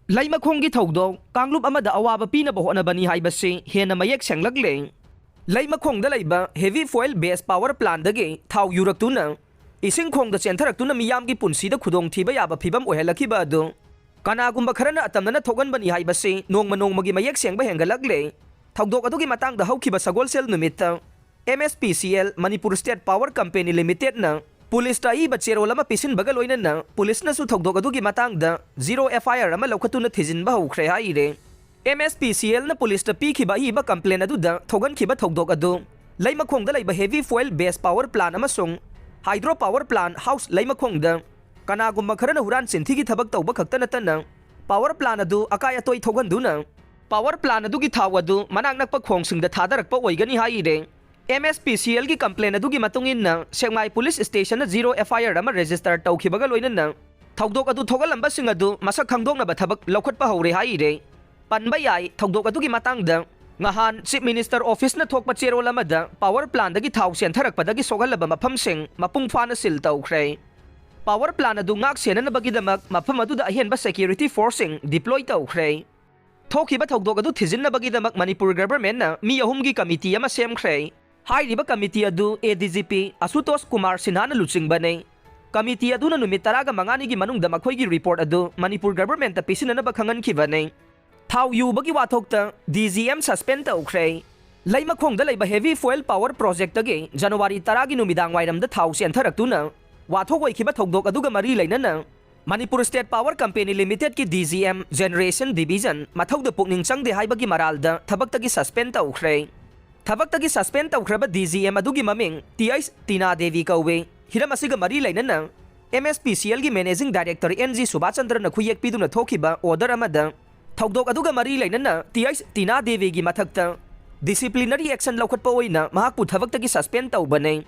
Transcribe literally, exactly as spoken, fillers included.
ꯂꯩꯃꯈꯣꯡꯒꯤ ꯊꯧꯗꯣꯛ ꯀꯥꯡꯂꯨꯞ ꯑꯃꯗ ꯑꯋꯥꯕ ꯄꯤꯅꯕ ꯍꯣꯠꯅꯕꯅꯤ ꯍꯥꯏꯕꯁꯤ ꯍꯦꯟꯅ ꯃꯌꯦꯛ ꯁꯦꯡꯂꯛꯂꯦ꯫ ꯂꯩꯃꯈꯣꯡꯗ ꯂꯩꯕ ꯍꯦꯚꯤ ꯐꯣꯏꯜ ꯕꯦꯁ ꯄꯥꯋꯔ ꯄ꯭ꯂꯥꯟꯗꯒꯤ ꯊꯥꯎ ꯌꯨꯔꯛꯇꯨꯅ ꯏꯁꯤꯡ ꯈꯣꯡꯗ ꯆꯦꯟꯊꯔꯛꯇꯨꯅ ꯃꯤꯌꯥꯝꯒꯤ ꯄꯨꯟꯁꯤꯗ ꯈꯨꯗꯣꯡꯊꯤꯕ ꯌꯥꯕ ꯐꯤꯕꯝ ꯑꯣꯏꯍꯜꯂꯛꯈꯤꯕ ꯑꯗꯨ ꯀꯅꯥꯒꯨꯝꯕ ꯈꯔꯅ ꯑꯇꯝꯅꯅ ꯊꯣꯛꯍꯟꯕꯅꯤ ꯍꯥꯏꯕꯁꯤ ꯅꯣꯡꯃ ꯅꯣꯡꯃꯒꯤ ꯃꯌꯦꯛ ꯁꯦꯡꯕ ꯍꯦꯟꯒꯠꯂꯛꯂꯦ꯫ ꯊꯧꯗꯣꯛ ꯑꯗꯨꯒꯤ ꯃꯇꯥꯡꯗ ꯍꯧꯈꯤꯕ ꯁꯒꯣꯜꯁꯦꯜ ꯅꯨꯃꯤꯠꯇ M S P C L, Manipur state power company ꯂꯤꯃꯤꯇꯦꯗꯅ ꯄꯨꯂꯤꯁꯇ ꯑꯏꯕ ꯆꯦꯔꯣꯜ ꯑꯃ ꯄꯤꯁꯤꯟꯕꯒ ꯂꯣꯏꯅꯅ ꯄꯨꯂꯤꯁꯅꯁꯨ ꯊꯧꯗꯣꯛ ꯑꯗꯨꯒꯤ ꯃꯇꯥꯡꯗ ꯖꯤꯔꯣ ꯑꯦꯐ ꯑꯥꯏ ꯑꯥꯔ ꯑꯃ ꯂꯧꯈꯠꯇꯨꯅ ꯊꯤꯖꯤꯟꯕ ꯍꯧꯈ꯭ꯔꯦ ꯍꯥꯏꯔꯦ꯫ ꯑꯦꯝ ꯑꯦꯁ ꯄꯤ ꯁꯤ ꯑꯦꯜꯅ ꯄꯨꯂꯤꯁꯇ ꯄꯤꯈꯤꯕ ꯑꯏꯕ ꯀꯝꯄ꯭ꯂꯦꯟ ꯑꯗꯨꯗ ꯊꯣꯛꯍꯟꯈꯤꯕ ꯊꯧꯗꯣꯛ ꯑꯗꯨ ꯂꯩꯃꯈꯣꯡꯗ ꯂꯩꯕ ꯍꯦꯚꯤ ꯐꯣꯏꯜ ꯕꯦꯁ ꯄꯥꯋꯔ ꯄ꯭ꯂꯥꯟ ꯑꯃꯁꯨꯡ ꯍꯥꯏꯗ꯭ꯔꯣ ꯄꯥꯋꯔ ꯄ꯭ꯂꯥꯟ ꯍꯥꯎꯁ ꯂꯩꯃꯈꯣꯡꯗ ꯀꯅꯥꯒꯨꯝꯕ ꯈꯔꯅ ꯍꯨꯔꯥꯟ ꯆꯤꯟꯊꯤꯒꯤ ꯊꯕꯛ ꯇꯧꯕ ꯈꯛꯇ ꯅꯠꯇꯅ ꯄꯥꯋꯔ ꯄ꯭ꯂꯥꯟ ꯑꯗꯨ ꯑꯀꯥꯏ ꯑꯇꯣꯏ ꯊꯣꯛꯍꯟꯗꯨꯅ ꯄꯥꯋꯔ ꯄ꯭ꯂꯥꯟ ꯑꯗꯨꯒꯤ ꯊꯥꯎ ꯑꯗꯨ ꯃꯅꯥꯛ ꯅꯛꯄ ꯈꯣꯡꯁꯤꯡꯗ ꯊꯥꯗꯔꯛꯄ ꯑꯣꯏꯒꯅꯤ ꯍꯥꯏꯔꯦ꯫ ꯑꯦꯝ ꯑꯦꯁ ꯄꯤ ꯁꯤ ꯑꯦꯜꯒꯤ ꯀꯝꯄ꯭ꯂꯦꯟ ꯑꯗꯨꯒꯤ ꯃꯇꯨꯡ ꯏꯟꯅ ꯁꯦꯛꯃꯥꯏ ꯄꯨꯂꯤꯁ ꯁ꯭ꯇꯦꯁꯟꯅ ꯖꯤꯔꯣ ꯑꯦꯐ ꯑꯥꯏ ꯑꯥꯔ ꯑꯃ ꯔꯦꯖꯤꯁꯇꯔ ꯇꯧꯈꯤꯕꯒ ꯂꯣꯏꯅꯅ ꯊꯧꯗꯣꯛ ꯑꯗꯨ ꯊꯣꯛꯍꯜꯂꯝꯕꯁꯤꯡ ꯑꯗꯨ ꯃꯁꯛ ꯈꯪꯗꯣꯛꯅꯕ ꯊꯕꯛ ꯂꯧꯈꯠꯄ ꯍꯧꯔꯦ ꯍꯥꯏꯔꯦ꯫ ꯄꯟꯕ ꯌꯥꯏ, ꯊꯧꯗꯣꯛ ꯑꯗꯨꯒꯤ ꯃꯇꯥꯡꯗ ꯉꯍꯥꯟ ꯆꯤꯐ ꯃꯤꯅꯤꯁꯇꯔ ꯑꯣꯐꯤꯁꯅ ꯊꯣꯛꯄ ꯆꯦꯔꯣꯜ ꯑꯃꯗ ꯄꯥꯋꯔ ꯄ꯭ꯂꯥꯟꯗꯒꯤ ꯊꯥꯎ ꯆꯦꯟꯊꯔꯛꯄꯗꯒꯤ ꯁꯣꯛꯍꯜꯂꯕ ꯃꯐꯝꯁꯤꯡ ꯃꯄꯨꯡ ꯐꯥꯅ ꯁꯤꯜ ꯇꯧꯈ꯭ꯔꯦ꯫ ꯄꯥꯋꯔ ꯄ꯭ꯂꯥꯟ ꯑꯗꯨ ꯉꯥꯛ ꯁꯦꯟꯅꯅꯕꯒꯤꯗꯃꯛ ꯃꯐꯝ ꯑꯗꯨꯗ ꯑꯍꯦꯟꯕ ꯁꯦꯀ꯭ꯌꯨꯔꯤꯇꯤ ꯐꯣꯔꯁꯁꯤꯡ ꯗꯤꯄ꯭ꯂꯣꯏ ꯇꯧꯈ꯭ꯔꯦ꯫ ꯊꯣꯛꯈꯤꯕ ꯊꯧꯗꯣꯛ ꯑꯗꯨ ꯊꯤꯖꯤꯟꯅꯕꯒꯤꯗꯃꯛ ꯃꯅꯤꯄꯨꯔ ꯒꯚꯔꯟꯃꯦꯟꯠꯅ ꯃꯤ ꯑꯍꯨꯝꯒꯤ ꯀꯃꯤꯇꯤ ꯑꯃ ꯁꯦꯝꯈ꯭ꯔꯦ꯫ ꯍꯥꯏꯔꯤꯕ ꯀꯃꯤꯇꯤ ꯑꯗꯨ ꯑꯦ D G P ꯑꯁꯨꯇꯣꯁ Kumar ꯁꯤꯟꯍꯥꯅ ꯂꯨꯆꯤꯡꯕꯅꯤ꯫ Committee ꯑꯗꯨꯅ ꯅꯨꯃꯤꯠ ꯇꯔꯥꯒ ꯃꯉꯥꯅꯤꯒꯤ ꯃꯅꯨꯡꯗ ꯃꯈꯣꯏꯒꯤ ꯔꯤꯄꯣꯔꯠ ꯑꯗꯨ ꯃꯅꯤꯄꯨꯔ ꯒꯚꯔꯟꯃꯦꯟꯠꯇ ꯄꯤꯁꯤꯟꯅꯅꯕ ꯈꯪꯍꯟꯈꯤꯕꯅꯤ꯫ ꯊꯥꯎ ꯌꯨꯕꯒꯤ ꯋꯥꯊꯣꯛꯇ ꯗꯤ ꯖꯤ ꯑꯦꯝ ꯁꯁꯄꯦꯟ ꯇꯧꯈ꯭ꯔꯦ꯫ ꯂꯩꯃꯈꯣꯡꯗ ꯂꯩꯕ ꯍꯦꯚꯤ ꯐꯣꯏꯜ ꯄꯥꯋꯔ ꯄ꯭ꯔꯣꯖꯦꯛꯇꯒꯤ ꯖꯅꯋꯥꯔꯤ ꯇꯔꯥꯒꯤ ꯅꯨꯃꯤꯗꯥꯡ ꯋꯥꯏꯔꯝꯗ ꯊꯥꯎ ꯆꯦꯟꯊꯔꯛꯇꯨꯅ ꯋꯥꯊꯣꯛ ꯑꯣꯏꯈꯤꯕ ꯊꯧꯗꯣꯛ ꯑꯗꯨꯒ ꯃꯔꯤ ꯂꯩꯅꯅ Manipur state power company ꯂꯤꯃꯤꯇꯦꯗꯀꯤ D G M generation division ꯃꯊꯧꯗ ꯄꯨꯛꯅꯤꯡ ꯆꯪꯗꯦ ꯍꯥꯏꯕꯒꯤ ꯃꯔꯥꯜꯗ ꯊꯕꯛꯇꯒꯤ ꯁꯁꯄꯦꯟ ꯇꯧꯈ꯭ꯔꯦ꯫ ꯊꯕꯛꯇꯒꯤ ꯁꯁꯄꯦꯟ ꯇꯧꯈ꯭ꯔꯕ ꯗꯤ ꯖꯤ ꯑꯦꯝ ꯑꯗꯨꯒꯤ ꯃꯃꯤꯡ ꯇꯤ ꯑꯩꯆ ꯇꯤꯅꯥ ꯗꯦꯕꯤ ꯀꯧꯏ꯫ ꯍꯤꯔꯝ ꯑꯁꯤꯒ ꯃꯔꯤ ꯂꯩꯅꯅ ꯑꯦꯝ ꯑꯦꯁ ꯄꯤ ꯁꯤ ꯑꯦꯜꯒꯤ ꯃꯦꯅꯦꯖꯤꯡ ꯗꯥꯏꯔꯦꯛꯇꯔ ꯑꯦꯟ ꯖꯤ ꯁꯨꯕꯥꯁꯆꯟꯗ꯭ꯔꯅ ꯈꯨꯌꯦꯛ ꯄꯤꯗꯨꯅ ꯊꯣꯛꯈꯤꯕ ꯑꯣꯔꯗꯔ ꯑꯃꯗ ꯊꯧꯗꯣꯛ ꯑꯗꯨꯒ ꯃꯔꯤ ꯂꯩꯅꯅ ꯇꯤ ꯑꯩꯆ ꯇꯤꯅꯥ ꯗꯦꯕꯤꯒꯤ ꯃꯊꯛꯇ ꯗꯤꯁꯤꯄ꯭ꯂꯤꯅꯔꯤ ꯑꯦꯛꯁꯟ ꯂꯧꯈꯠꯄ ꯑꯣꯏꯅ ꯃꯍꯥꯛꯄꯨ ꯊꯕꯛꯇꯒꯤ ꯁꯁꯄꯦꯟ ꯇꯧꯕꯅꯤ꯫